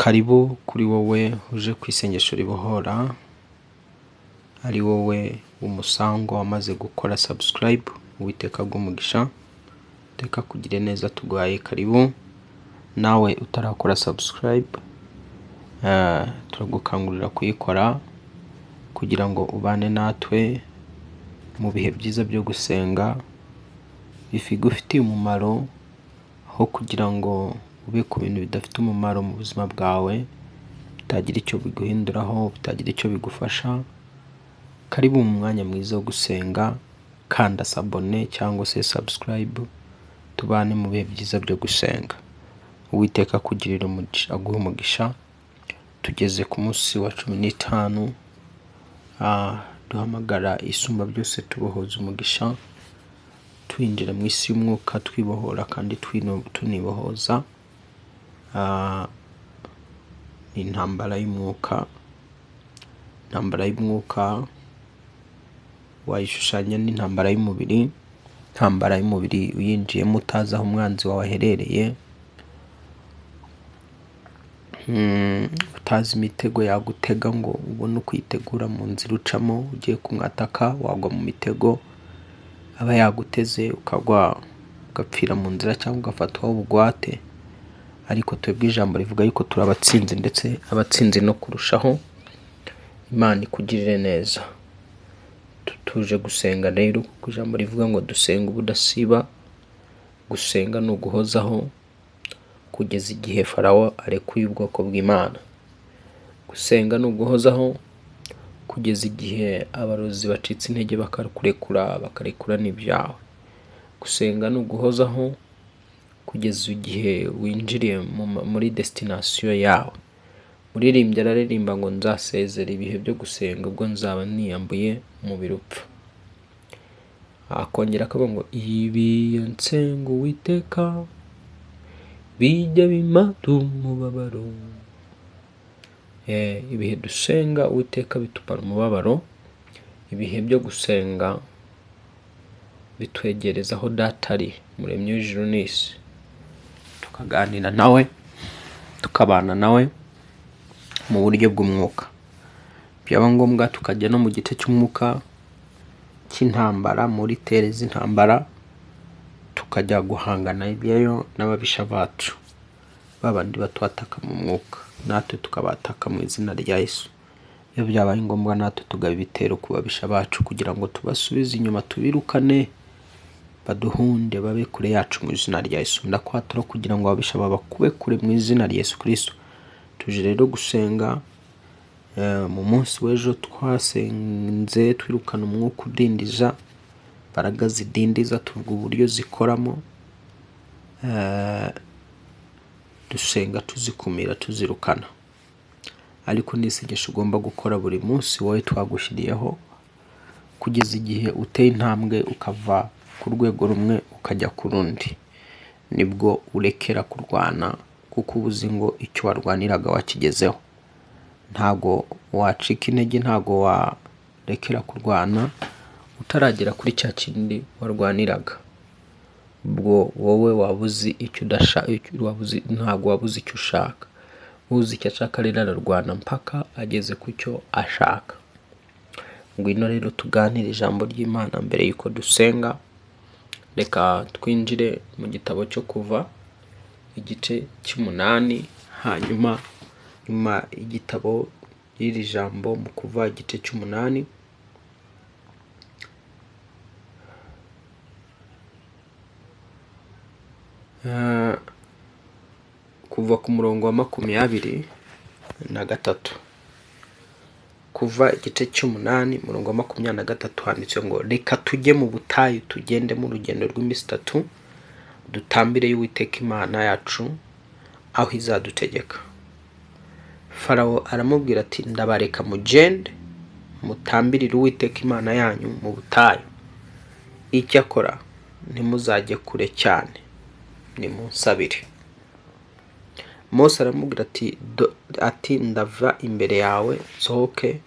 Karibu kuri wowe uje ku isengesho ribohora, ari wowe w'umusango wamaze gukora subscribe, Uwiteka aguhe umugisha, Uwiteka akugirire neza, tuguhaye karibu. Nawe utarakora subscribe, turagukangurira kuyikora kugira ngo ubane natwe mu bihe byiza byo gusenga bigufitiye umumaro, aho kugira ngo ube ku bintu bidafite umumaro mu buzima bwawe, bitagira icyo biguhinduraho, bitagira icyo bigufasha. Karibu mu mwanya mwiza wo gusenga, kanda sabone cyangwa se subscribe, tubane mu bihe byiza byo gusenga. Uwiteka akugirire umugisha, aguhe umugisha. Tugeze ku munsi wa 15, duhamagara isumba byose tubohoza umugisha, twinjira mu isi y'umwuka twibohora kandi tunibohoza. Ni intambara y'umwuka. Intambara y'umwuka wayishushanya n'intambara y'umubiri. Intambara y'umubiri uyinjiyemo utazi aho umwanzi wawe aherereye, utazi imitego yagutega ngo ubone uko uyitegura mu nzira ucamo ugiye kumwataka, wagwa mu mitego aba yaguteze ukagwa ugapfira mu nzira cyangwa ugafatwaho bugwate. Ariko twebwe ijambo rivuga yuko turi abatsinzi, ndetse abatsinzi no kurushaho. Imana ikugirire neza. Tuje gusenga rero, kuko ijambo rivuga ngo dusenga ubudasiba. Gusenga ni uguhozaho kugeza igihe Farawo arekuye ubwoko bw'Imana. Gusenga ni uguhozaho kugeza igihe abarozi bacitse intege bakakurekura, bakarekura n'ibyawe. Gusenga ni uguhozaho kugeza igihe winjiriye muri destination yawe. Muririmbyi araririmba ngo nzasezera ibihe byo gusenga ubwo nzaba niyambuye umubiri upfa. Akongera akavuga ngo ibi nsenga Uwiteka bijya bimara umubabaro. Ibihe dusenga Uwiteka bitumara umubabaro. Ibihe byo gusenga bitwegereza aho Data ari, Umuremyi w'ijuru n'isi, tukaganira nawe, tukabana nawe mu buryo bw'umwuka. Byaba ngombwa tukajya no mu gice cy'umwuka cy'intambara, muri tere z'intambara, tukajya guhangana ibyayo n'ababisha bacu, babandi batwataka mu mwuka, natwe tukabataka mu izina rya Yesu. Iyo byabaye ngombwa natwe tugaba ibitero ku babisha bacu kugira ngo tubasubize inyuma, tubirukane, baduhunde, babe kure yacu mu izina rya Yesu. Ndakwatura kugira ngo ababisha babakube kure mu izina rya Yesu Kristo. Tuje rero gusenga. Mu munsi w'ejo twasenze twirukana umwuka udindiza, imbaraga zidindiza, tuvuga uburyo zikoramo, dusenga tuzikumira tuzirukana. Ariko ni isengesho ugomba gukora buri munsi wowe twagushyiriyeho, kugeza igihe uteye intambwe ukava ku rwego rumwe ukajya ku rundi, nibwo urekera kurwana, kuko uba uzi ngo icyo warwaniraga wakigezeho. Ntago wacika intege, ntago warekera kurwana utaragera kuri cya kindi warwaniraga. Ubwo wowe wabuze icyo icyo wabuze, ntago wabuze icyo ushaka. Uzi icyo ashaka rero ararwana mpaka ageze ku cyo ashaka. Ngwino rero tuganire ijambo ry'Imana mbere yuko dusenga. Reka twinjire mu gitabo cyo Kuva igice cy'umunani, hanyuma nyuma y'igitabo y'iri jambo mu Kuva igice cy'umunani, kuva ku murongo wa 23. Kuva igice cy'umunani umurongo wa 23 handitse ngo reka tujye mu butayu, tugendemo urugendo rw'iminsi 3, dutambire Uwiteka Imana yacu aho izadutegeka. Farawo aramubwira ati ndabareka mugende mutambirire Uwiteka Imana yanyu mu butayu, icyakora ntimuzajye kure cyane, nimunsabire. Mose aramubwira ati ndava imbere yawe nsohoke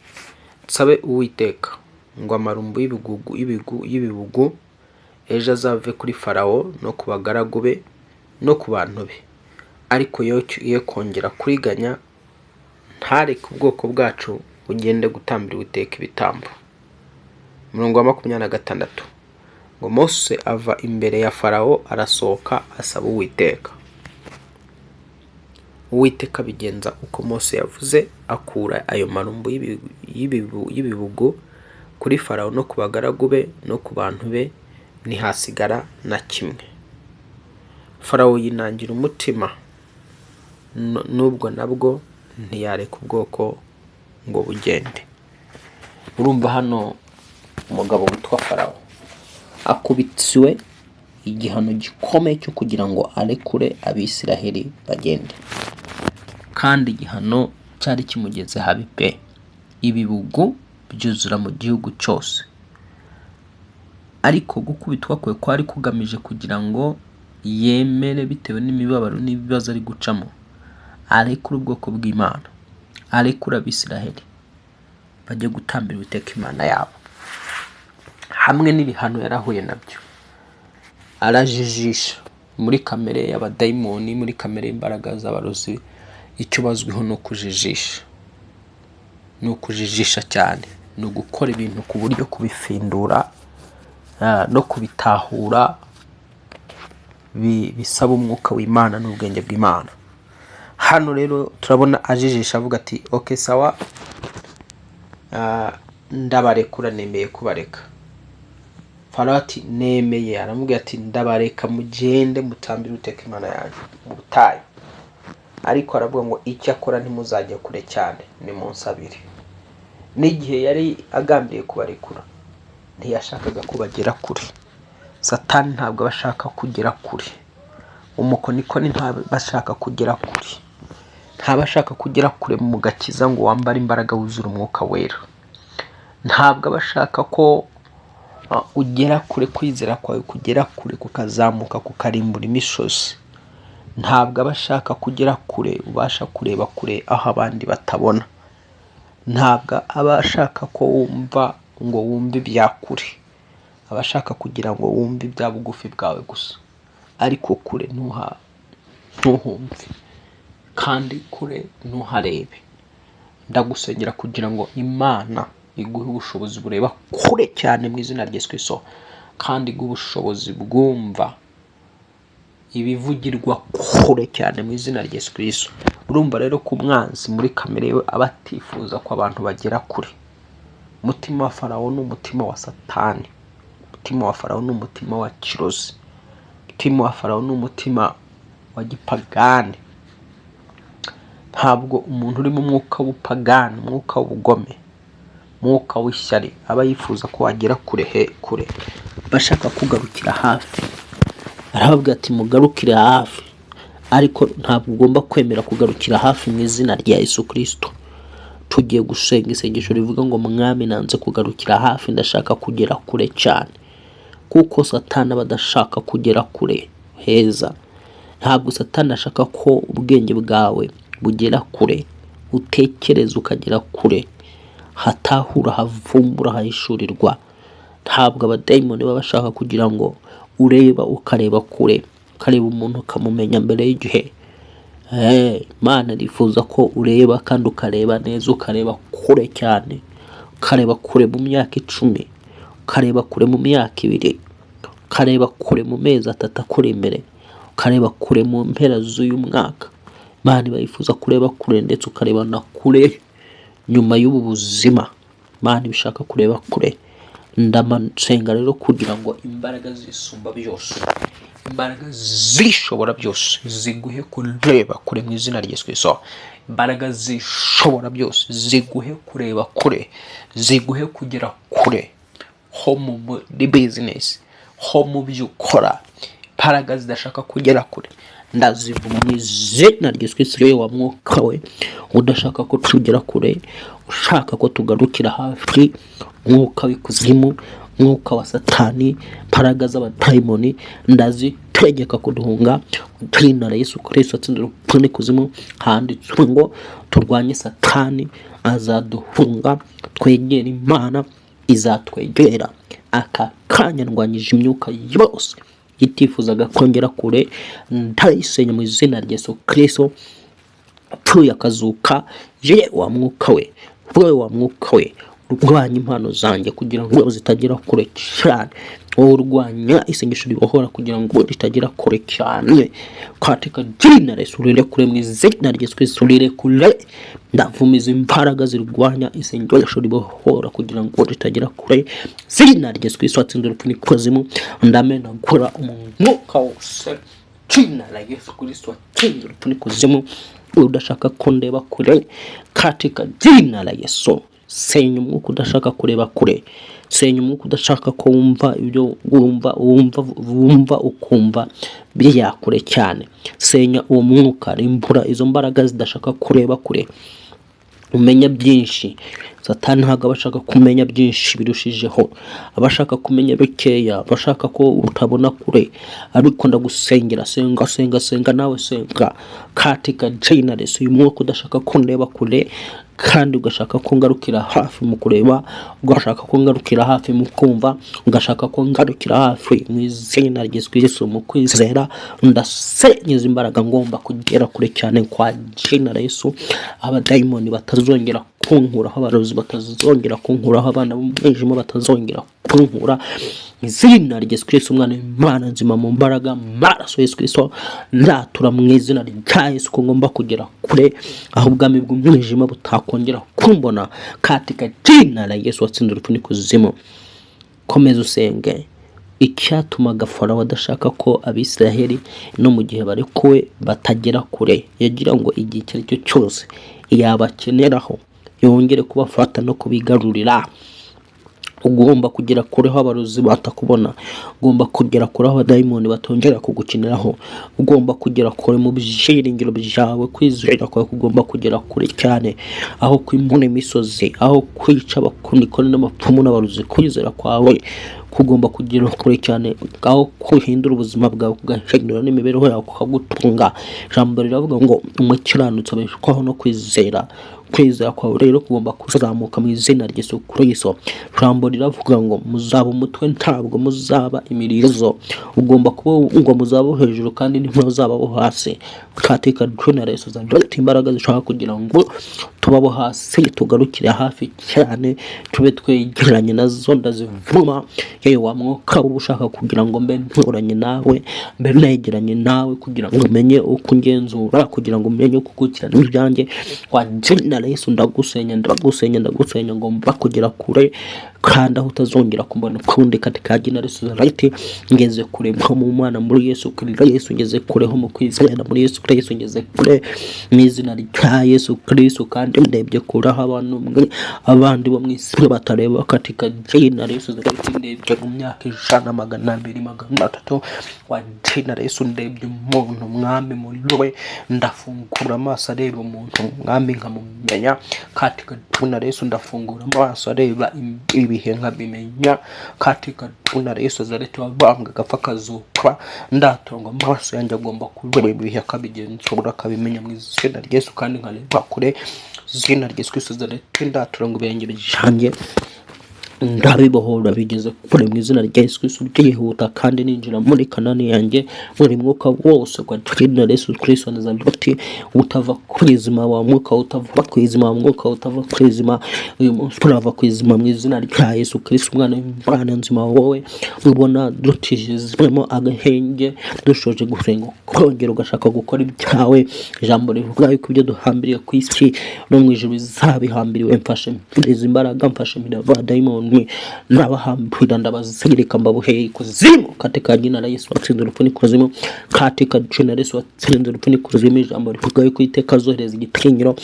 nsabe Uwiteka ngo amarumbu y'ibibugu ejo azave kuri Farawo no ku bagaragu be no ku bantu be, Ariko ye kongera kuriganya, ntareke ubwoko bwacu bugende gutambira Uwiteka ibitambo. Umurongo wa 26 ngo: Mose ava imbere ya Farawo, arasohoka, asaba Uwiteka. Uwiteka abigenza uko Mose yavuze, akura ayo marumbu y'ibibugu kuri Farawo no ku bagaragu be no ku bantu be, ntihasigara na kimwe. Farawo yinangira umutima, n'ubwo nabwo ntiyareka ubwoko ngo bugende. Urumva hano umugabo witwa Farawo akubitiwe igihano gikomeye cyo kugira ngo arekure Abisiraheli bagende, kandi igihano cyari kimugeze habi pe. Ibibugu byuzura mu gihugu cyose. Ariko gukubitwa kwe kwari kugamije kugira ngo yemere, bitewe n'imibabaro n'ibibazo ari gucamo, arekure ubwoko bw'Imana, arekure Abisiraheli bajye gutambira Uwiteka Imana yabo. Hamwe n'ibihano yarahuye nabyo, arajijisha. Muri kamere y'abadayimoni, muri kamere y'imbaraga z'abarozi, icyo bazwiho ni ukujijisha, ni ukujijisha cyane, ni ugukora ibintu ku buryo kubifindura no kubitahura bisaba umwuka w'Imana n'ubwenge bw'Imana. Hano rero turabona ajijisha, avuga ati: "OK, sawa, ndabarekura, nemeye kubareka." Farawo ati: "Nemeye." Aramubwira ati: "Ndabareka, mugende mutambire Uwiteka Imana yanyu mu butayu." Ariko aravuga ngo: "Icyakora ntimuzajye kure cyane, ni munsi abiri." N'igihe yari agambiriye kubarekura, ntiyashakaga ko bagera kure. Satani ntabwo aba ashaka kugera kure, umukonikoni ntaba ashaka kugera kure, ntaba ashaka kugera kure mu gakiza ngo wambare imbaraga, wuzure Umwuka Wera. Ntabwo aba ashaka ko ugera kure, kwizera kwawe kugera kure, kukazamuka, kukarimbura imisozi. Ntabwo aba ashaka kugera kure, ubasha kureba kure aho abandi batabona. Ntabwo aba ashaka ko wumva ngo wumve ibya kure, aba ashaka kugira ngo wumve ibya bugufi bwawe gusa, ariko kure ntuhumve kandi kure ntuharebe. Ndagusengera kugira ngo Imana iguhe ubushobozi bureba kure cyane mu izina rya Yesu Kristo, kandi iguhe ubushobozi bwumva ibivugirwa kure cyane mu izina rya Yesu Kristo. Urumva rero ko umwanzi muri kamere we aba atifuza ko abantu bagera kure. Umutima wa Farawo ni umutima wa Satani, umutima wa Farawo ni umutima wa kirozi, umutima wa Farawo ni umutima wa gipagani. Ntabwo umuntu uri mu mwuka w'ubupagani, umwuka w'ubugome, umwuka w'ishyari, aba yifuza ko wagera kure he kure, bashaka kugarukira hafi. Arababwira ati: "Mugarukire hafi." Ariko ntabwo ugomba kwemera kugarukira hafi mu izina rya Yesu Kirisito. Tugiye gusenga isengesho rivuga ngo: "Mwami, nanze kugarukira hafi, ndashaka kugera kure cyane," kuko Satani aba adashaka kugera kure heza. Ntabwo Satani ashaka ko ubwenge bwawe bugera kure, utekereza ukagera kure, hatahura, havumbura, hahishurirwa. Ntabwo abadayimoni baba bashaka kugira ngo ureba, ukareba kure, ukareba umuntu ukamumenya mbere y'igihe. Imana irifuza ko ureba kandi ukareba neza, ukareba kure cyane, ukareba kure mu myaka 10, ukareba kure mu myaka 2, ukareba kure mu mezi 3 akuri imbere, ukareba kure mu mpera z'uyu mwaka. Imana iba yifuza kureba kure, ndetse ukareba na kure nyuma y'ubu buzima. Imana iba ishaka kureba kure. Ndasenga rero kugira ngo imbaraga zisumba byose, imbaraga zishobora byose, ziguhe kureba kure mu izina rya Yesu Kristo. Imbaraga zishobora byose ziguhe kureba kure, ziguhe kugera kure, ho muri business, ho mu byo ukora. Imbaraga zidashaka kugera kure ndazivuma mu izina rya Yesu Kristo. Wa mwuka we udashaka ko tugera kure, ushaka ko tugarukira hafi, mwuka w'ikuzimu, mwuka wa Satani, imbaraga z'abadayimoni, ndazitegeka kuduhunga mu izina rya Yesu Kristo. Atsinda urupfu n'ikuzimu. Handitswe ngo turwanye Satani azaduhunga, twegere Imana izatwegera. Aka kanya ndwanyije imyuka yose. itifuzaga kongera kure, ndayisenya mu izina rya Yesu Kristo apfuye akazuka. Ye wa mwuka we, wowe wa mwuka we urwanya impano zanjye kugira ngo zitagera kure cyane, wowe urwanya isengesho ribohora kugira ngo ritagera kure cyane, katika jina la Yesu rire kure, mu izina rya Yesu Kristo rire kure. Ndavumiza imbaraga zirwanya isengesho ribohora kugira ngo ritagera kure, izina rya Yesu Kristo atsinze urupfu n'ikuzimu. Ndamenagura umwuka wose, jina la Yesu Kristo atsinze urupfu n'ikuzimu, udashaka ko ndeba kure, katika jina la Yesu. Senya umwuka udashaka kureba kure, senya umwuka udashaka ko wumva ibyo wumva, wumva ukumva bijya kure cyane. Senya uwo mwuka, rimbura izo mbaraga zidashaka kureba kure, umenya byinshi. Satani ntabwo aba ashaka kumenya byinshi birushijeho, aba ashaka kumenya bikeya, aba ashaka ko utabona kure. Ariko ndagusengera, senga, senga, senga, nawe senga, katika jina la Yesu. Uyu mwuka udashaka ko ndeba kure kandi ugashaka ko ngarukira hafi mu kureba, ugashaka ko ngarukira hafi mu kumva, ugashaka ko ngarukira hafi mu izina rya Yesu Kristo mu kwizera, ndasenyeza imbaraga. Ngomba kugera kure cyane kwa jina la Yesu, abadayimoni batazongera kunkuraho, abarozi batazongera kunkuraho, abana b'umwijima batazongera kunkura, izina rya Yesu Kristo umwana w'Imana nzima, mu mbaraga maraso Yesu Kristo. Ndatura mu izina rya Yesu ko ngomba kugera kure aho ubwami bw'umwijima butakongera kumbona, katika jina la Yesu watsinze urupfu n'ikuzimu. Komeza usenge. Icyatumaga Farawo adashaka ko Abisiraheli no mu gihe barekuwe batagera kure, yagira ngo igihe icyo ari cyo cyose yabakeneraho yongere kubafata no kubigarurira. Ugomba kugera kure aho abarozi batakubona, ugomba kugera kure aho abadayimoni batongera kugukiniraho, ugomba kugera kure mu byiringiro byawe, kwizera kwawe kugomba kugera kure cyane, aho kwimuna imisozi, aho kwica abakonikoni n'abapfumu n'abarozi. Kwizera kwawe kugomba kugera kure cyane, aho kuhindura ubuzima bwawe, kugahindura n'imibereho yawe, kukagutunga. Ijambo riravuga ngo umukiranutsi abeshwaho no kwizera. Kwizera kwawe rero kugomba kuzamuka mu izina rya Yesu Kristo. Ijambo riravuga ngo muzaba umutwe, ntabwo muzaba imirizo. Ugomba kuba ngo muzaba hejuru kandi ntimuzaba abo hasi, katika jina la Yesu. Zaleta imbaraga zishaka kugira ngo tubabo hasi, tugarukire hafi cyane, tube twegeranye nazo, ndazivuma. Yewe wa mwuka uba ushaka kugira ngo mbe nturanye nawe, mbe negeranye nawe, kugira ngo umenye uko ungenzura, kugira ngo umenye uko ukurikirana ibyanjye, kwa jina la Yesu ndagusenya, ndagusenya, ndagusenya. Ngomba kugera kure kandi aho utazongera kumbona ukundi, katika jina la Yesu. Right, ngeze kure nko mu Mana muri Yesu Kristo Yesu, ngeze kure ho mu kwizera muri Yesu Kristo, ngeze kure mu izina rya Yesu Kristo, kandi ndebye kure aho abantu abandi bo mu isi batareba, katika jina la Yesu. Right, ndebye mu myaka 100, 200, 300, kwa jina la Yesu. Ndebye umuntu mwami muri we, ndafungura amaso areba umuntu mwami nkamumenya, katika jina la Yesu. Ndafungura amaso areba ibihe nkabimenya, katika jina la Yesu. Nazareti wabambwe agapfa akazuka, ndatonga amaso yanjye agomba kureba ibihe akabigenzura akabimenya mu izina rya Yesu, kandi nkareba kure, izina rya Yesu Kristo. Nazareti, ndatura ngo ibirenge byanjye ndabibohora bigeze kure mu izina rya Yesu Kristo, byihuta kandi ninjira muri Kanani yanjye. Buri mwuka wose kwa jina la Yesu Kristo Nazareti utava ku izima, wa mwuka utava ku izima, wa mwuka utava ku izima, uyu munsi turava ku izima mu izina rya Yesu Kristo umwana w'Imana nzima. Wowe ubona dutishizwemo agahenge, dushoje gusenga, kongera ugashaka gukora ibyawe, ijambo rivuga yuko ibyo duhambiriye ku isi no mu ijuru bizabihambiriwe. Mfashe izi imbaraga, mfashe abadayimoni, ndabahambira, ndabazirika, mbaboheye ikuzimu, katika jina la Yesu watsinze urupfu n'ikuzimu, katika jina la Yesu watsinze urupfu n'ikuzimu. Ijambo rivuga yuko iteka azohereza igitinyiro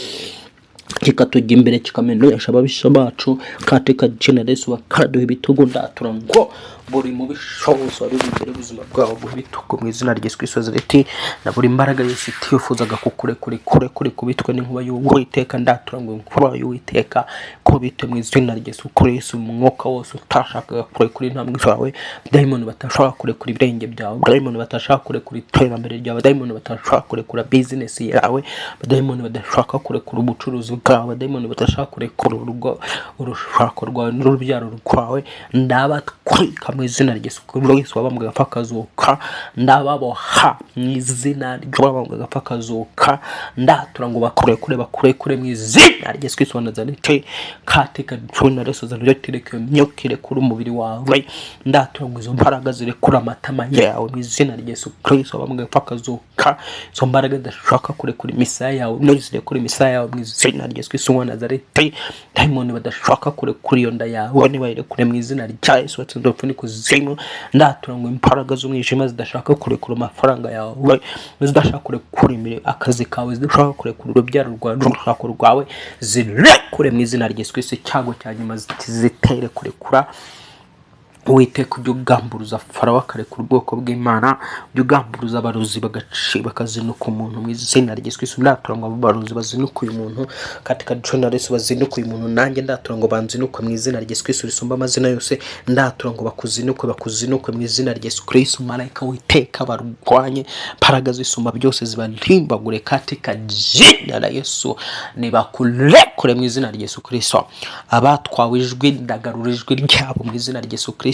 kikatujya imbere, kikamenyesha ababisha bacu, katika jina la Yesu, bakaduha ibitugu. Ndatura ngo buri mubisha wose wari uri imbere y'ubuzima bwabo guha ibitugu mu izina rya Yesu Kristo Nazareti, na buri mbaraga yose itifuzaga kukurekure kure kure kubitwe n'inkuba y'Uwiteka. Ndatura ngo inkuba y'Uwiteka kubite mu izina rya Yesu Kristo. Umwuka wose utashakaga kurekura intambwe zawe, dayimoni batashaka kurekura ibirenge byawe, dayimoni batashaka kurekura iterambere ryawe, dayimoni batashaka kurekura bizinesi yawe, dayimoni badashaka kurekura ubucuruzi. bwawe, abadayimoni badashaka kurekura urugo, urushako rwawe n'urubyaro rwawe, ndabatwika mu izina rya Yesu Kristo wabambwe agapfa akazuka. Ndababoha mu izina ry'uwabambwe agapfa akazuka. Ndatura ngo bakurekure, bakurekure mu izina rya Yesu Kristo wa Nazareti. Katika jina la Yesu Nazareti, reka iyo myuka irekure umubiri wawe. Ndatura ngo izo mbaraga zirekure amatama yawe mu izina rya Yesu Kristo wabambwe agapfa akazuka. Izo mbaraga zidashaka kurekura imisaya yawe, no zirekure imisaya yawe mu izina rya Yesu Kristo wa Nazareti. Dayimoni badashaka kurekura iyo nda yawe, nibayirekure mu izina rya Yesu watsinze urupfu n'ikuzimu. Ndatura ngo imbaraga z'umwijima zidashaka kurekura amafaranga yawe, zidashaka kurekura akazi kawe, zidashaka kurekura urubyaro rwawe n'urushako rwawe, zirekure mu izina rya Yesu Kristo. Icyago cya nyuma zitere kurekura. Uwiteka, ujya ugamburuza Farawo akarekura ubwoko bw'Imana, ujya ugamburuza abarozi bakazinuka umuntu mu izina rya Yesu Kristo. Ndatura ngo abo barozi bazinuke uyu muntu katika jina la Yesu, bazinuke uyu muntu. Nanjye ndatura ngo banzinukwe mu izina rya Yesu Kristo risumba amazina yose. Ndatura ngo bakuzinukwe, bakuzinukwe mu izina rya Yesu Kristo. Marayika w'Iteka barwanye, mbaraga zisumba byose zibarimbagure katika jina la Yesu. Nibakurekure mu izina rya Yesu Kristo. Abatwawe ijwi, ndagarura ijwi ryabo mu izina rya Yesu Kristo.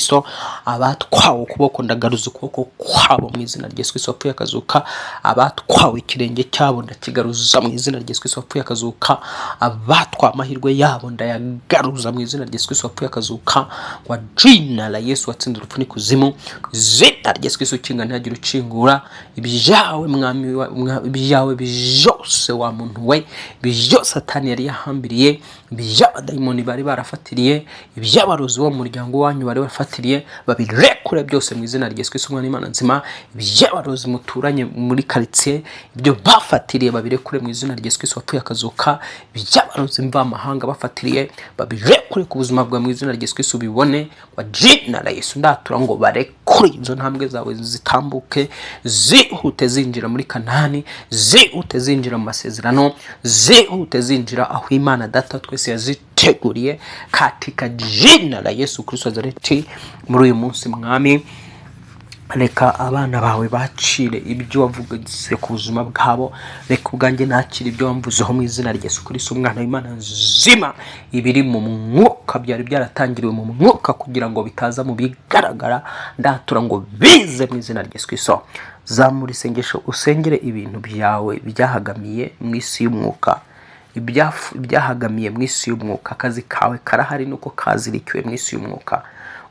Abatwawe ukuboko, ndagaruza ukuboko kwabo mu izina rya Yesu Kristo wapfuye akazuka. Abatwawe ikirenge cyabo, ndakigaruza mu izina rya Yesu Kristo wapfuye akazuka. Abatwawe amahirwe yabo, ndayagaruza mu izina rya Yesu Kristo wapfuye akazuka. Kwa jina la Yesu watsinze urupfu n'ikuzimu, izina rya Yesu Kristo ukinga ntihagire ukingura, ibyawe mwami ibyawe byose wa muntu we, ibyo Satani yari yahambiriye, iby'abadayimoni bari barafatiriye, iby'abarozi bo mu muryango wanyu bari bafatiriye, babirekure byose mu izina rya Yesu Kristo umwana w'Imana nzima. Iby'abarozi muturanye muri karitsiye, ibyo bafatiriye, babirekure mu izina rya Yesu Kristo wapfuye akazuka. Iby'abarozi mvamahanga bafatiriye, babirekure ku buzima bwawe mu izina rya Yesu Kristo, ubibone. Kwa jina la Yesu ndatura ngo barekure izo ntambwe zawe, zitambuke zihute zinjira muri Kanani, zihute zinjira mu masezerano, zihute zinjira aho Imana Data twese yaziteguriye katika jina la Yesu Kristo wa Nazareti. Muri uyu munsi, Mwami, reka abana bawe bacire ibyo wavuze ku buzima bwabo. Reka ubwanjye nakire ibyo wamvuzeho mu izina rya Yesu Kristo umwana w'Imana nzima. Ibiri mu mwuka byari byaratangiriwe mu mwuka kugira ngo bitaza mu bigaragara, ndatura ngo bize mu izina rya Yesu Kristo. Zamura isengesho, usengere ibintu byawe byahagamiye mu isi y'umwuka, ibyahagamiye mu isi y'umwuka. Akazi kawe karahari nuko kazirikiwe mu isi y'umwuka.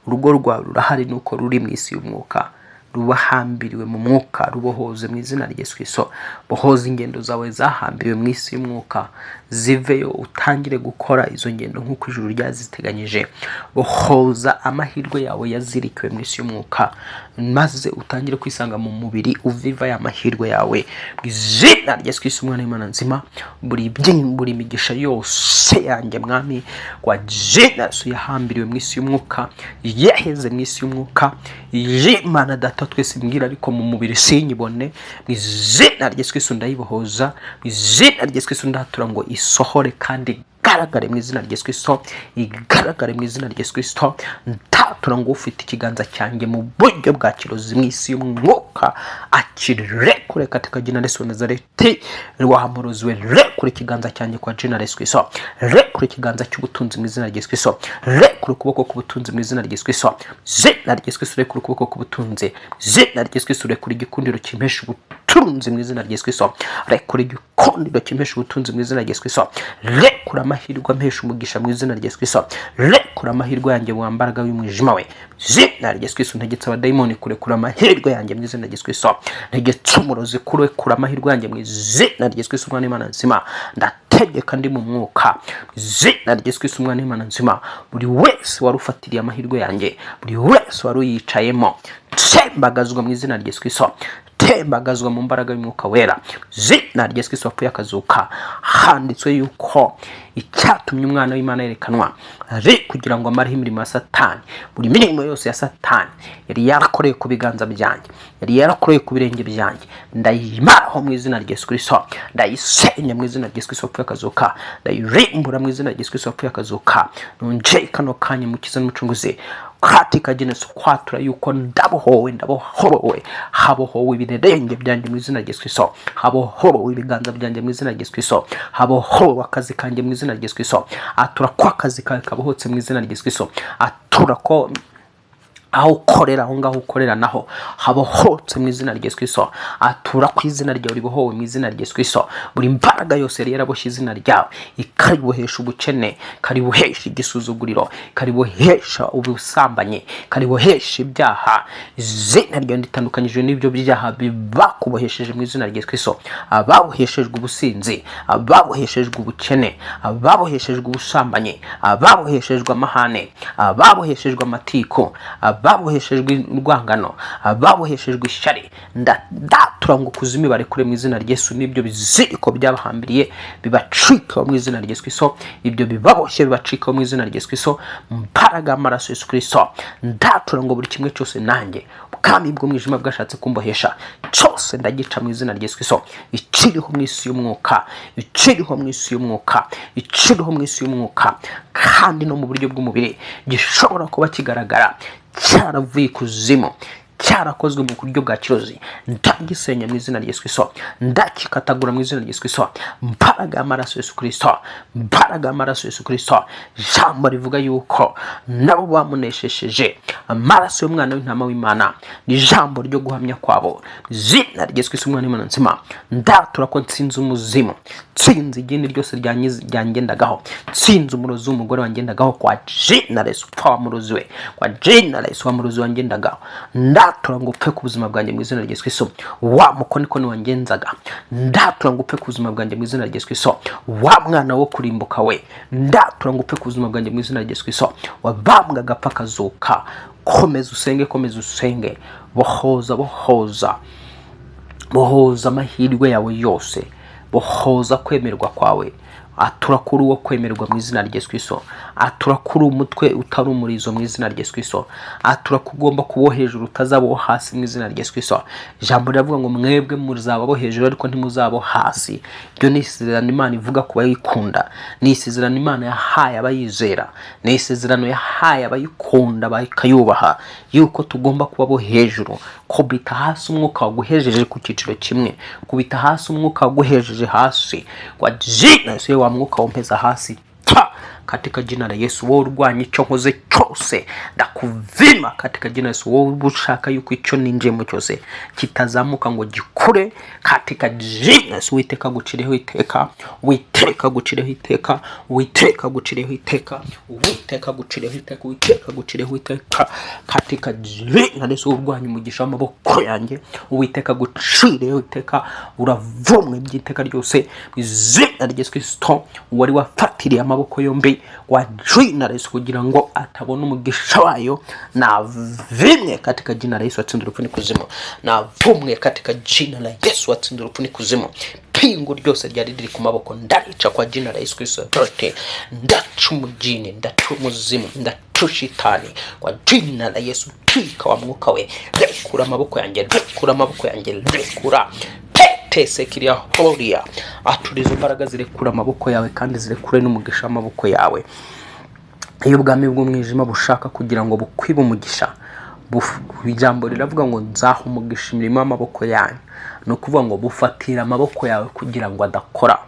Urugo rwawe rurahari nuko ruri mu isi y'umwuka, rubahambiriwe mu mwuka. Rubohoze mu izina rya Yesu Kristo. Bohoza ingendo zawe zahambiriwe mu isi y'umwuka, ziveyo utangire gukora izo ngendo nk'uko ijuru ryaziteganyije. Bohoza amahirwe yawe yazirikiwe mu isi y'umwuka, maze utangire kwisanga mu mubiri uviva ya mahirwe yawe mu izina rya Yesu Kristo umwana w'Imana nzima. Buri migisha yose yanjye, Mwami, kwa jina Yesu, yahambiriwe mu isi y'umwuka, yaheze mu isi y'umwuka, y'Imana Data twese mbwira ariko mu mubiri sinyibone, mu izina rya Yesu Kristo ndayibohoza. Mu izina rya Yesu Kristo ndatura ngo isohore kandi igaragare mu izina rya Yesu Kristo, igaragare mu izina rya Yesu Kristo. Ndatura ngo ufite ikiganza cyanjye mu buryo bwa kirozi mu isi y'umwuka akirekure katika jina la Yesu wa Nazareti. Wa murozi we, rekure ikiganza cyanjye kwa jina la Yesu Kristo. Rekure ikiganza cy'ubutunzi mu izina rya Yesu Kristo. Rekure ukuboko k'ubutunzi mu izina rya Yesu Kristo. Izina rya Yesu Kristo, rekure ukuboko k'ubutunzi. Izina rya Yesu Kristo, rekure igikundiro kimpesha ubutunzi mu izina rya Yesu Kristo. Rekure igikundiro kimpesha ubutunzi mu izina rya Yesu Kristo. Rekure amahirwe ampesha umugisha mu izina rya Yesu Kristo. Rekure amahirwe yanjye wa mbaraga y'umwijima we. Izina rya Yesu Kristo, ntegetse abadayimoni kurekura amahirwe yanjye mu izina rya Yesu Kristo. Ntegetse umurozi kurekura amahirwe yanjye mu izina rya Yesu Kristo umwana w'Imana nzima. Ndategeka ndi mu mwuka mu izina rya Yesu Kristo umwana w'Imana nzima. Buri wese wari ufatiriye amahirwe yanjye, buri wese wari uyicayemo, tembagazwa mu izina rya Yesu Kristo, tembagazwa mu mbaraga y'Umwuka Wera, izina rya Yesu Kristo wapfuye akazuka. Handitswe yuko icyatumye umwana w'Imana yerekanwa ari kugira ngo amareho imirimo ya Satani. Buri mirimo yose ya Satani yari yarakoreye ku biganza byanjye, yari yarakoreye ku birenge byanjye, ndayimaraho mu izina rya Yesu Kristo. Ndayisenya mu izina rya Yesu Kristo wapfuye akazuka. Ndayirimbura mu izina rya Yesu Kristo wapfuye akazuka. Nongeye kano kanya, Mukiza n'Umucunguzi. Katika jina Yesu, kwatura yuko ndabohowe, ndabohorowe. Habohowe ibirenge byanjye mu izina rya Yesu Kristo, habohorowe ibiganza byanjye mu izina rya Yesu Kristo, habohorowe akazi kanjye mu izina rya Yesu Kristo. Atura ko akazi kawe kabohotse mu izina rya Yesu Kristo. Atura ko aho ukorera, aho ngaho ukorera naho habohotse mu izina rya Yesu Kristo. Atura ku izina ryawe ribohowe mu izina rya Yesu Kristo. Buri mbaraga yose yari yaraboshye izina ryawe, ikaribohesha ubukene, ikaribohesha igisuzuguriro, ikaribohesha ubusambanyi, ikaribohesha ibyaha, izina ryawe ritandukanyijwe n'ibyo byaha bakubohesheje mu izina rya Yesu Kristo. Ababoheshejwe ubusinzi, ababoheshejwe ubukene, ababoheshejwe ubusambanyi, ababoheshejwe amahane, ababoheshejwe amatiku, ababoheshejwe urwangano, ababoheshejwe ishyari, ndatura ngo kuzimu barekure mu izina rya Yesu. N'ibyo biziriko byabahambiriye bibacikaho mu izina rya Yesu Kristo. Ibyo bibaboshye bibacikaho mu izina rya Yesu Kristo. Mbaraga y'amaraso Yesu Kristo, ndatura ngo buri kimwe cyose nanjye ubwami bw'umwijima bwashatse kumbohesha cyose ndagica mu izina rya Yesu Kristo. Ikiriho mu isi y'umwuka, ikiriho mu isi y'umwuka, ikiriho mu isi y'umwuka kandi no mu buryo bw'umubiri, gishobora kuba kigaragara cyaravuye ikuzimu, cyarakozwe mu buryo bwa kirozi, ndagisenya mu izina rya Yesu Kristo, ndakikatagura mu izina rya Yesu Kristo. Mbaraga y'amaraso Yesu Kristo, mbaraga y'amaraso Yesu Kristo. Ijambo rivuga yuko nabo bamuneshesheje amaraso y'umwana w'intama w'Imana, ni ijambo ryo guhamya kwabo. Izina rya Yesu Kristo, umwana w'Imana nzima, ndatura ko nsinze umuzimu, nsinze igini ryose ryangendagaho, nsinze umurozi w'umugore wangendagaho kwa jina la Yesu. Upfa wa murozi we, kwa jina la Yesu. Wa murozi wangendagaho, ndatura ngo upfe ku buzima bwanjye mu izina rya Yesu Kristo. Wa mukonikoni wangenzaga, ndatura ngo upfe ku buzima bwanjye mu izina rya Yesu Kristo. Wa mwana wo kurimbuka we, ndatura ngo upfe ku buzima bwanjye mu izina rya Yesu Kristo. Wabambwe agapfa akazuka. Komeza usenge, komeza usenge. Bohoza, bohoza, bohoza amahirwe yawe yose, bohoza kwemerwa kwawe. Atura kuri uwo kwemerwa mu izina rya Yesu Kristo. Atura kuri umutwe utari umurizo mu izina rya Yesu Kristo. Atura ko ugomba kuba uwo hejuru, utazaba uwo hasi mu izina rya Yesu Kristo. Ijambo riravuga ngo mwebwe muzaba abo hejuru ariko ntimuzaba hasi. Ibyo ni isezerano Imana ivuga ku bayikunda, ni isezerano Imana yahaye abayizera, ni isezerano yahaye abayikunda bakayubaha, yuko tugomba kuba abo hejuru. Kubita hasi umwuka waguhejeje ku cyiciro kimwe, kubita hasi umwuka waguhejeje hasi kwa jina Yesu. Wa mwuka wompeza hasi ta katika jina la Yesu. Wowe urwanya icyo nkoze cyose, ndakuvima katika jina la Yesu. Wowe ushaka yuko icyo ninjiyemo cyose kitazamuka ngo gikure, katika jina la Yesu. Uwiteka agucireho iteka, Uwiteka agucireho iteka, Uwiteka agucireho iteka, Uwiteka agucireho iteka, Uwiteka agucireho iteka katika jina la Yesu. Urwanya umugisha w'amaboko yanjye, Uwiteka agucireho iteka. Uravumwe by'iteka ryose mu izina rya Yesu Kristo. Wari wafatiriye amaboko yombi wa jina la Yesu kugira ngo atabona umugisha wayo, navimwe katika jina la Yesu. Atsinda urupfu n'ikuzimu, navumwe katika jina la Yesu. Atsinda urupfu n'ikuzimu. Pingu ryose ryari riri ku maboko ndarica kwa jina la Yesu Kristo. Dote ndaca umujini, ndaca umuzimu, ndaca shitani kwa jina la Yesu. Twika wa mwuka we, rekura amaboko yanjye, rekura amaboko yanjye, rekura petese kiriya horia. Aturiza imbaraga zirekura amaboko yawe kandi zirekure n'umugisha w'amaboko yawe. Iyo ubwami bw'umwijima bushaka kugira ngo bukwibe umugisha, ijambo riravuga ngo nzaha umugisha imirimo y'amaboko yanyu. Ni ukuvuga ngo bufatira amaboko yawe kugira ngo adakora.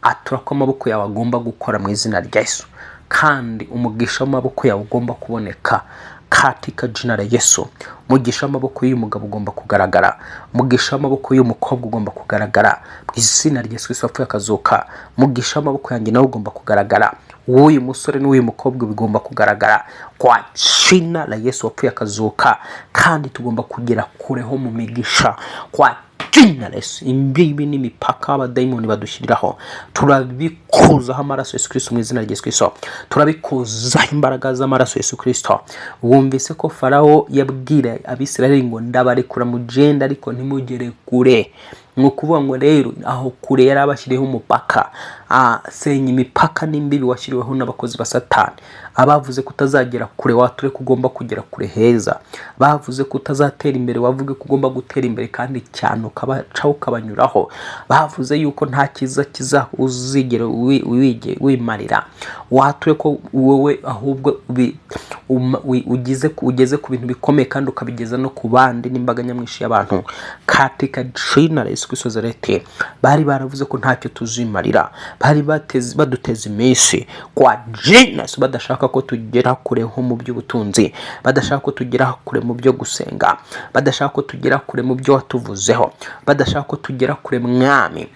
Atura ko amaboko yawe agomba gukora mu izina rya Yesu, kandi umugisha w'amaboko yawe ugomba kuboneka katika jina la Yesu. Umugisha w'amaboko y'uyu mugabo ugomba kugaragara, umugisha w'amaboko y'uyu mukobwa ugomba kugaragara mu izina rya Yesu Kristo wapfuye akazuka. Umugisha w'amaboko yanjye nawe ugomba kugaragara, w'uyu musore n'uyu mukobwa bigomba kugaragara kwa jina la Yesu wapfuye akazuka. Kandi tugomba kugera kureho mu migisha kwa jina la Yesu. Imbibi n'imipaka abadayimoni badushyiriraho, turabikuzaho amaraso Yesu Kristo mu izina rya Yesu Kristo. Turabikuzaho imbaraga z'amaraso Yesu Kristo. Wumvise ko Farawo yabwira Abisirayeli ngo ndabarekura mugende ariko ntimugere kure. Ni ukuvuga ngo rero aho kure yari abashyiriyeho umupaka. Senya imipaka n'imbibi washyiriweho n'abakozi ba Satani. Abavuze ko utazagera kure, wature ko ugomba kugera kure heza. Bavuze ko utazatera imbere, wavuge ko ugomba gutera imbere kandi cyane, ukabacaho ukabanyuraho. Bavuze yuko nta cyiza kiza uzigera wimarira, wature ko wowe ahubwo ugeze ku bintu bikomeye kandi ukabigeza no ku bandi n'imbaga nyamwinshi y'abantu. Katika jina la Yesu Kristo Nazareti. Bari baravuze ko ntacyo tuzimarira, bari baduteza iminsi kwa jina Yesu, badashaka ko tugera kure nko mu by'ubutunzi, badashaka ko tugera kure mu byo gusenga, badashaka ko tugera kure mu byo watuvuzeho, badashaka ko tugera kure, Mwami,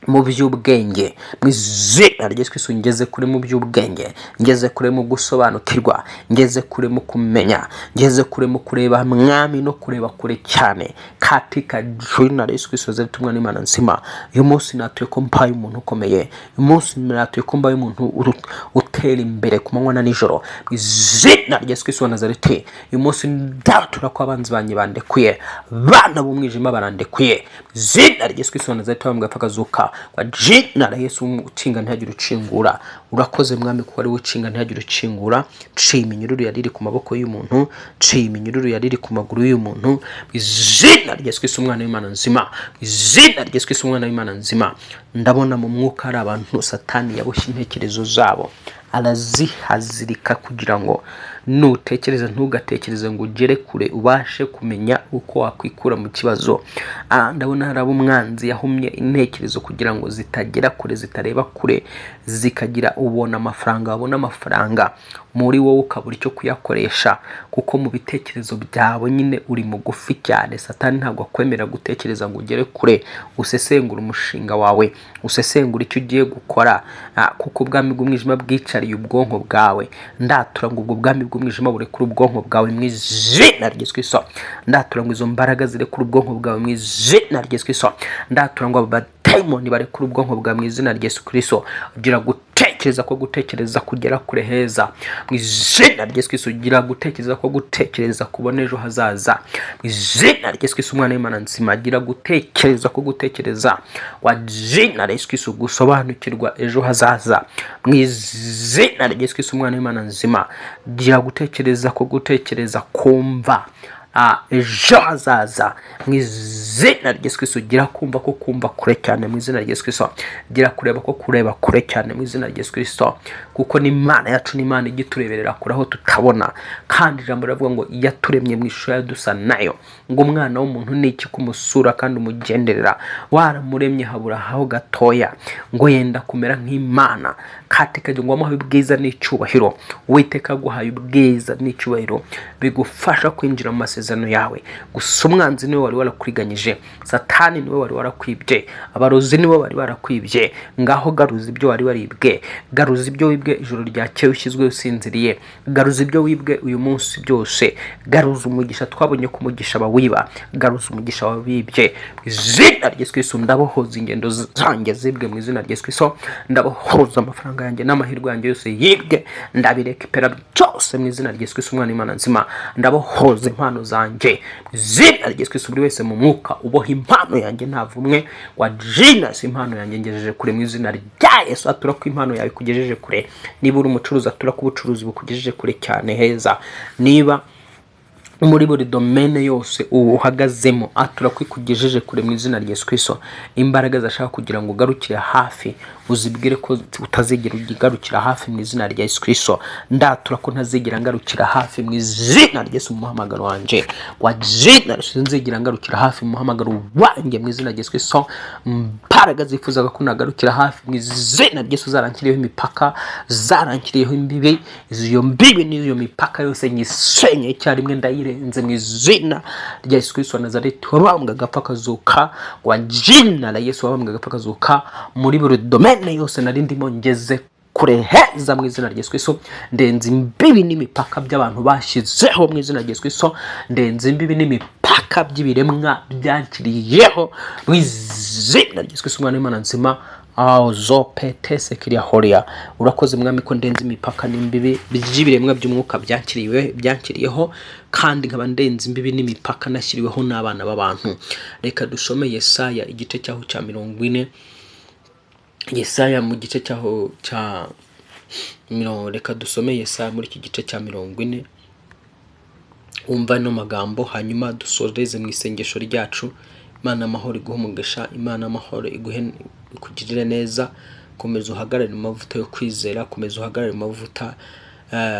mu by'ubwenge. Mu izina rya Yesu Kristo, ngeze kure mu by'ubwenge, ngeze kure mu gusobanukirwa, ngeze kure mu kumenya, ngeze kure mu kureba, Mwami, no kureba kure cyane. Katika jina la Yesu Kristo Nazareti, umwana w'Imana nzima, uyu munsi natuye ko mbaye umuntu ukomeye. Uyu munsi natuye ko mbaye umuntu utera imbere ku manywa na nijoro, mu izina rya Yesu Kristo wa Nazareti. Uyu munsi ndatura ko abanzi banjye bandekuye, bana b'umwijima barandekuye, mu izina rya Yesu Kristo wa Nazareti wambwa akazuka. Kwa jina la Yesu, ukinga ntihagire ucingura. Urakoze, Mwami, kuko ari we ukinga ntihagire ucingura. Ciye iminyururu yari iri ku maboko y'umuntu, ciye iminyururu yari iri ku maguru y'umuntu, mu izina rya Yesu Kristo umwana w'Imana nzima, mu izina rya Yesu Kristo umwana w'Imana nzima. Ndabona mu mwuka hari abantu Satani yaboshye intekerezo zabo, arazihazirika kugira ngo nutekereza ntugatekereze ngo ugere kure, ubashe kumenya uko wakwikura mu kibazo. Ndabona hari abo umwanzi yahumye intekerezo kugira ngo zitagera kure, zitareba kure, zikagira ubona amafaranga, wabona amafaranga muri wowe ukabura icyo kuyakoresha, kuko mu bitekerezo byawe nyine uri mugufi cyane. Satani ntabwo akwemera gutekereza ngo ugere kure, usesengure umushinga wawe, usesengure icyo ugiye gukora, kuko ubwami bw'umwijima bwicariye ubwonko bwawe. Ndatura ngo ubwo bwami bw'umwijima burekure ubwonko bwawe mu izina rya Yesu Kristo. Ndatura ngo izo mbaraga zirekure ubwonko bwawe mu izina rya Yesu Kristo. Ndatura ngo abadayimoni barekure ubwonko bwawe mu izina rya Yesu Kristo. Ugira gutekereza ko gutekereza kugera kure heza mu izina rya Yesu Kristo. Ugira gutekereza ko gutekereza kubona ejo hazaza mu izina rya Yesu Kristo umwana w'Imana nzima. Agira gutekereza ko gutekereza wa jina rya Yesu Kristo gusobanukirwa ejo hazaza mu izina rya Yesu Kristo umwana w'Imana nzima. Gira gutekereza ko gutekereza kumva ejo hazaza mu izina rya Yesu Kristo. Gira kumva ko kumva kure cyane mu izina rya Yesu Kristo. Gira kureba ko kureba kure cyane mu izina rya Yesu Kristo, kuko ni Imana yacu, ni Imana ijya itureberera kure aho tutabona. Kandi ijambo riravuga ngo yaturemye mu ishusho yayo, dusa nayo, ngo umwana w'umuntu ni iki kumusura kandi umugenderera? Waramuremye habura aho gatoya ngo yenda kumera nk'Imana. Katika ngo wamuhaye ubwiza n'icyubahiro. Uwiteka aguhaye ubwiza n'icyubahiro bigufasha kwinjira mu masezerano yawe. Gusa umwanzi niwe wari warakuriganyije, Satani niwe wari warakwibye, abarozi nibo bari barakwibye. Ngaho garuza ibyo wari waribwe, garuza ibyo wibwe ijoro ryakeye ushyizwe usinziriye, garuza ibyo wibwe uyu munsi byose, garuza umugisha. Twabonye ko umugisha bawiba. Garuza umugisha wabibye mu izina rya Yesu Kristo. Ndabohoza ingendo zanjye zibwe mu izina rya Yesu Kristo. Ndabohoza amafaranga yanjye n'amahirwe yanjye yose yibwe, ndabirekipera byose mu izina rya Yesu Kristo umwana w'Imana nzima. Ndabohoza impano zanjye mu izina rya Yesu Kristo. Buri wese mu mwuka uboha impano yanjye ntavumwe wa jinasi. Impano yanjye ngejeje kure mu izina rya Yesu. Atura ko impano yawe ikugejeje kure. Niba uri umucuruzi, atura ko ubucuruzi bukugejeje kure cyane heza. Niba muri buri domaine yose uhagazemo, atura ko ikugejeje kure mu izina rya Yesu Kristo. Imbaraga zashaka kugira ngo ugarukire hafi, uzibwire ko utazigera ugarukira hafi mu izina rya Yesu Kristo. Ndatura ko ntazigera ngarukira hafi mu izina rya Yesu mu muhamagaro wanjye wa jina. Sinzigera ngarukira hafi mu muhamagaro wanjye mu izina rya Yesu Kristo. Imbaraga zifuzaga ko nagarukira hafi, mu izina rya Yesu, zarankiriyeho imipaka, zarankiriyeho imbibi. Izo mbibi n'iyo mipaka yose nyisenye icyarimwe, ndayirenze mu izina rya Yesu Kristo wa Nazareti wabambwe agapfa akazuka. Wa jina la Yesu wabambwe agapfa akazuka, muri buri domaine yose nari ndimo ngeze kure heza mu izina rya Yesu Kristo. Ndenze imbibi n'imipaka by'abantu bashyizeho mu izina rya Yesu Kristo. Ndenze imbibi n'imipaka by'ibiremwa byankiriyeho mu izina rya Yesu Kristo umwana w'Imana nzima. Aho zope kiriya horiya. Urakoze Mwami ko ndenze imipaka n'imbibi by'ibiremwa by'umwuka byakiriwe byankiriyeho, kandi nkaba ndenze imbibi n'imipaka nashyiriweho n'abana b'abantu. Reka dusome Yesaya igice cyaho cya 40. Yesaya mu gice cyaho cya mirongo, reka dusome Yesaya muri iki gice cya 40. Wumva ano magambo, hanyuma dusoreze mu isengesho ryacu. Imana amahoro iguhe umugisha, Imana amahoro iguhe ikugirire neza. Komeza uhagarare mu mavuta yo kwizera, komeza uhagarare mu mavuta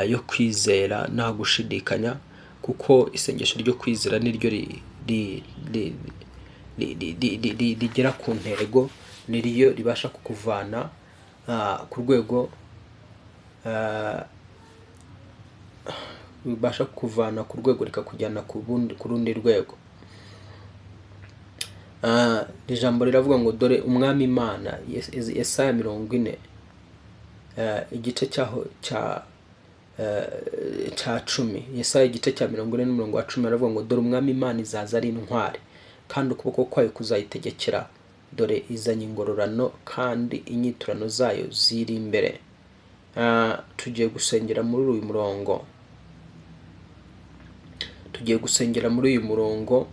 yo kwizera nta gushidikanya, kuko isengesho ryo kwizera niryo rigera ku ntego, niryo ribasha kukuvana ku rwego, ribasha kukuvana ku rwego rikakujyana ku rundi rwego. Iri jambo riravuga ngo dore Umwami Imana, Yesaya 40, igice cyaho cya 10. Yesaya igice cya 40 n'umurongo wa 10 aravuga ngo dore Umwami Imana izaza ari intwari, kandi ukuboko kwayo kuzayitegekera. Dore izanye ingororano, kandi inyiturano zayo ziri imbere. Tugiye gusengera muri uyu murongo, tugiye gusengera muri uyu murongo.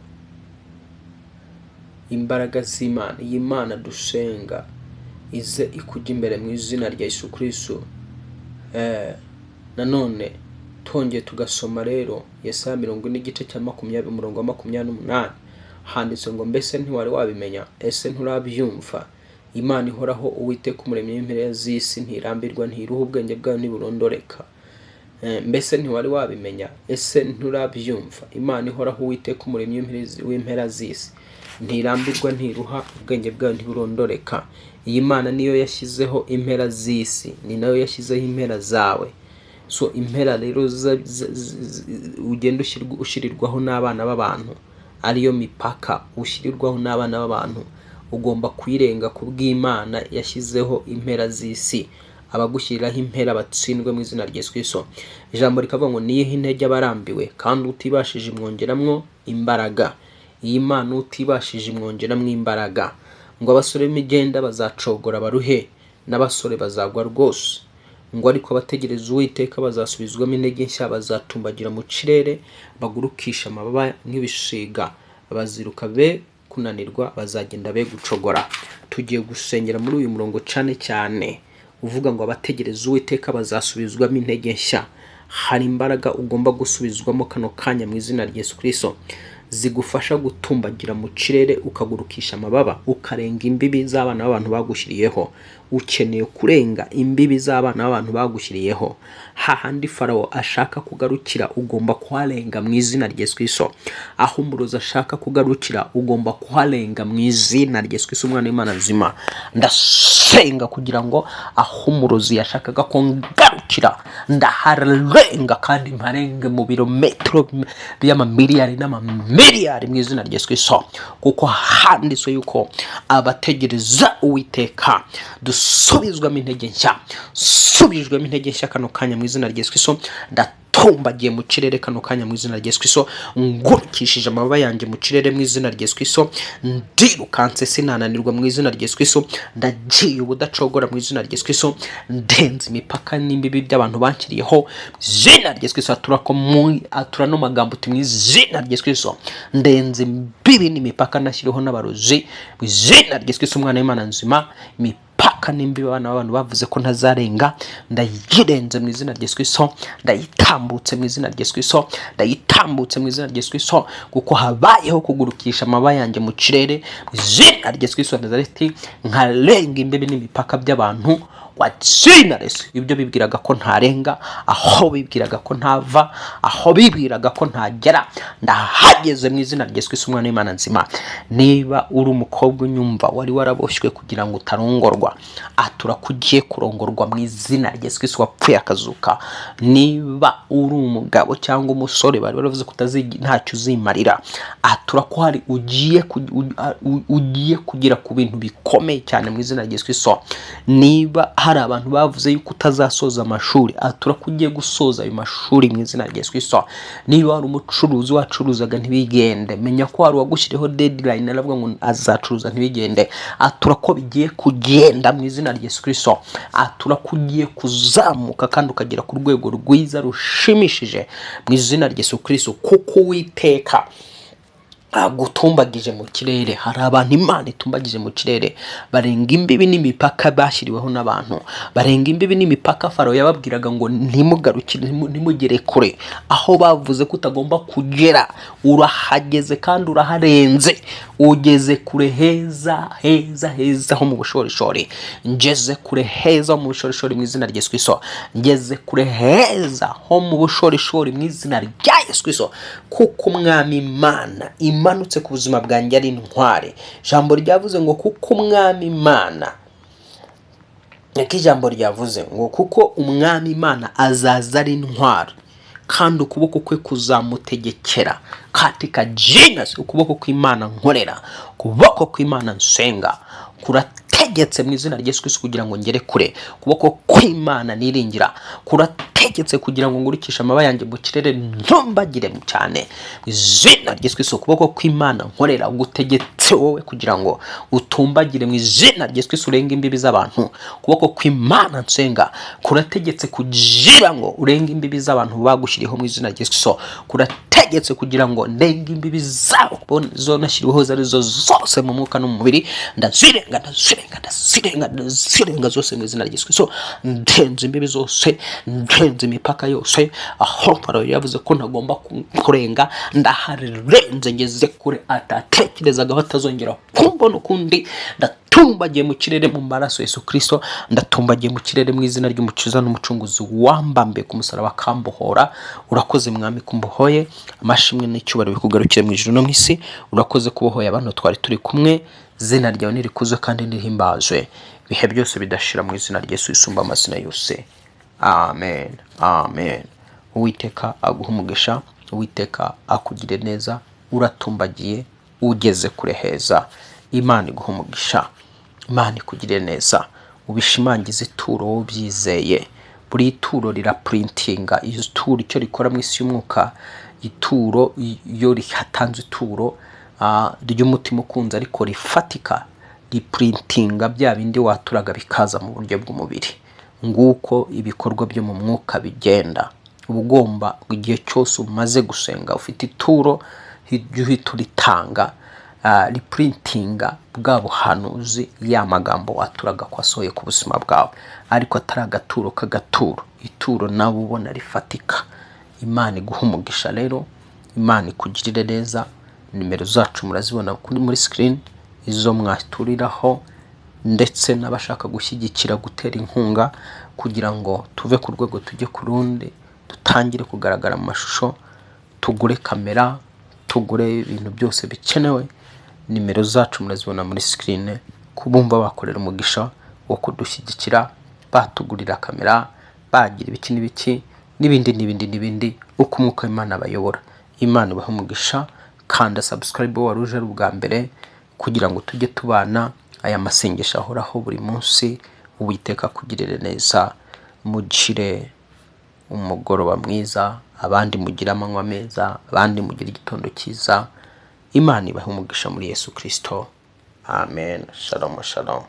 Imbaraga z'Imana, iyi Mana dusenga ize ikujya imbere mu izina rya Yesu Kristo. Nanone twongeye tugasoma rero Yesaya 40 igice cya 20 umurongo wa 28, handitse ngo mbese ntiwari wabimenya? Ese nturabyumva? Imana ihoraho, Uwiteka umuremyi w'impera z'isi, ntirambirwa, ntiruha, ubwenge bwayo ntiburondoreka. Mbese ntiwari wabimenya? Ese nturabyumva? Imana ihoraho, Uwiteka umuremyi w'impera z'isi, ntirambirwa, ntiruha, ubwenge bwayo ntiburondoreka. Iyi Mana niyo yashyizeho impera z'isi, ni nayo yashyizeho impera zawe. So impera rero ugenda ushyirirwaho n'abana b'abantu, ariyo mipaka ushyirirwaho n'abana b'abantu, ugomba kuyirenga ku bw'Imana yashyizeho impera z'isi. Abagushyiriraho impera batsindwe mu izina rya Yesu Kristo. Ijambo rikavuga ngo niyihe intege abarambiwe, kandi utibashije imwongeramwo imbaraga. Iyi Mana utibashije imwongeramwo imbaraga. Ngo abasore b'imigenda bazacogora baruhe, n'abasore bazagwa rwose. Ngo ariko abategereza Uwiteka bazasubizwamo intege nshya, bazatumbagira mu kirere, bagurukisha amababa nk'ibisiga, baziruka be kunanirwa, bazagenda be gucogora. Tugiye gusengera muri uyu murongo cyane cyane uvuga ngo abategereza Uwiteka bazasubizwamo intege nshya. Hari imbaraga ugomba gusubizwamo kano kanya mu izina rya Yesu Kristo, zigufasha gutumbagira mu kirere, ukagurukisha amababa, ukarenga imbibi z'abana b'abantu bagushyiriyeho. Ukeneye kurenga imbibi z'abana b'abantu bagushyiriyeho. Hahandi Farawo ashaka kugarukira, ugomba kuharenga mu izina rya Yesu Kristo. Aho umurozi ashaka kugarukira, ugomba kuharenga mu izina rya Yesu Kristo, Umwana w'Imana nzima. Ndasenga kugira ngo aho umurozi yashakaga ko ngarukira ndaharenga, kandi mparenge mu birometero by'amamiliyari n'amamiliyari mu izina rya Yesu Kristo, kuko handitswe yuko abategereza Uwiteka dusubizwamo intege nshya. Subijwemo intege nshya kano kanya mu izina rya Yesu Kristo. Ndatumbagiye mu kirere kano kanya mu izina rya Yesu Kristo, ngurukishije amababa yanjye mu kirere mu izina rya Yesu Kristo. Ndirukanse sinananirwa mu izina rya Yesu Kristo. Ndagiye ubudacogora mu izina rya Yesu Kristo. Ndenze imipaka n'imbibi by'abantu bankiriyeho mu izina rya Yesu Kristo. Atura no magambo uti mu izina rya Yesu Kristo ndenze imbibi n'imipaka nashyiriweho n'abarozi mu izina rya Yesu Kristo, Umwana w'Imana nzima. Imipaka n'imbibi abana b'abantu bavuze ko ntazarenga, ndayirenze mu izina rya Yesu Kristo, ndayitambutse mu izina rya Yesu Kristo, ndayitambutse mu izina rya Yesu Kristo, kuko habayeho kugurukisha amababa yanjye mu kirere mu izina rya Yesu Kristo wa Nazareti, nkarenga imbibi n'imipaka by'abantu wa zina Yesu. Ibyo bibwiraga ko ntarenga, aho bibwiraga ko ntava, aho bibwiraga ko ntagera, ndahageze mu izina rya Yesu Kristo, Umwana w'Imana nzima. Niba uri umukobwa unyumva wari waraboshywe kugira ngo utarongorwa, atura ko ugiye kurongorwa mu izina rya Yesu Kristo wapfuye akazuka. Niba uri umugabo cyangwa umusore bari baravuze ko ntacyo uzimarira, atura ko hari ugiye kugera ku bintu bikomeye cyane mu izina rya Yesu Kristo. Niba hari hari abantu bavuze yuko utazasoza amashuri, atura ko ugiye gusoza ayo mashuri mu izina rya Yesu Kristo. Niba wari umucuruzi wacuruzaga ntibigende, menya ko hari uwagushyiriyeho deadline aravuga ngo azacuruza ntibigende. Atura ko bigiye kugenda mu izina rya Yesu Kristo. Atura ko ugiye kuzamuka kandi ukagera ku rwego rwiza rushimishije mu izina rya Yesu Kristo, kuko Uwiteka agutumbagije mu kirere. Hari abantu Imana itumbagije mu kirere, barenga imbibi n'imipaka bashyiriweho n'abantu, barenga imbibi n'imipaka Farawo yababwiraga ngo ntimugarukire, ntimugere kure. Aho bavuze ko utagomba kugera urahageze kandi uraharenze, ugeze kure heza heza heza ho mu bushorishori. Ngeze kure heza ho mu bushorishori mu izina rya Yesu Kristo. Ngeze kure heza ho mu bushorishori mu izina rya Yesu Kristo, kuko Umwami Imana imanutse ku buzima bwanjye ari intwari. Ijambo ryavuze ngo kuko Umwami Imana, niko ijambo ryavuze ngo kuko Umwami Imana azaza ari intwari, kandi ukuboko kwe kuzamutegekera. Katika jina, ukuboko kw'Imana nkorera, ukuboko kw'Imana nsenga kurategetse mu izina rya Yesu Kristo kugira ngo ngere kure. Ukuboko kw'Imana niringira kurategetse kugira ngo ngurukishe amababa yanjye mu kirere, ntumbagire cyane mu izina rya Yesu Kristo. Ukuboko kw'Imana nkorera gutegetse wowe kugira ngo utumbagire mu izina rya Yesu Kristo, urenge imbibi z'abantu. Ukuboko kw'Imana nsenga kurategetse kugira ngo urenge imbibi z'abantu bagushyiriyeho mu izina rya Yesu Kristo. Kurategetse kugira ngo ndenge imbibi zabo zo nashyiriweho izo arizo zose mu mwuka no mu mubiri. Ndazirenga, ndazirenga, ndazirenga, ndazirenga zose mu izina rya Yesu Kristo. Ndenze imbibi zose, ndenze imipaka yose. Aho Farawo yavuze ko ntagomba kurenga, ndaharenze, ngeze kure atatekerezaga atazongera kumbona ukundi. Ndatumbagiye mu kirere mu maraso Yesu Kristo. Ndatumbagiye mu kirere mu izina ry'Umukiza n'Umucunguzi wambambe ku musaraba akambohora. Urakoze Mwami kumbohoye. Amashimwe n'icyubahiro bikugarukire mu ijuru no mu isi. Urakoze kubohoye abantu twari turi kumwe. Izina ryawe nirikuzwe kandi nirihimbazwe ibihe byose bidashira, mu izina rya Yesu isumba amazina yose. Amen, amen. Uwiteka aguha umugisha, Uwiteka akugire neza. Uratumbagiye, ugeze kure heza. Imana iguha umugisha, Imana ikugire neza. Ubishimangize ituro wowe ubyizeye. Buri turo riraprintinga. Iyo turo icyo rikora mu isi y'umwuka, ituro iyo rihatanze, ituro ry'umutima ukunze ariko rifatika, riprintinga bya bindi waturaga bikaza mu buryo bw'umubiri. Nguko ibikorwa byo mu mwuka bigenda. Uba ugomba igihe cyose umaze gusenga ufite ituro, jya uhita uritanga, riprintinga bwa buhanuzi, ya magambo waturaga ko asohoye ku buzima bwawe, ariko atari agaturo k'agaturo, ituro nawe ubona rifatika. Imana iguha umugisha rero, Imana ikugirire neza. Nimero zacu murazibona kuri muri screen, izo mwaturiraho, ndetse n'abashaka gushyigikira, gutera inkunga kugira ngo tuve ku rwego tujye ku rundi, dutangire kugaragara mu mashusho, tugure kamera, tugure ibintu byose bikenewe. Nimero zacu murazibona muri screen. Kubumva bakorera umugisha wo kudushyigikira, batugurira kamera, bagira ibiki n'ibiki n'ibindi n'ibindi n'ibindi, uko Umwuka w'Imana abayobora. Imana ibahe umugisha. Kanda subscribe wari uje ari ubwa mbere kugira ngo tujye tubana aya masengesho ahoraho buri munsi. Uwiteka akugirire neza. Mugire umugoroba mwiza, abandi mugire amanywa meza, abandi mugire igitondo cyiza. Imana ibahe umugisha muri Yesu Kirisito. Amen. Shalom, shalom.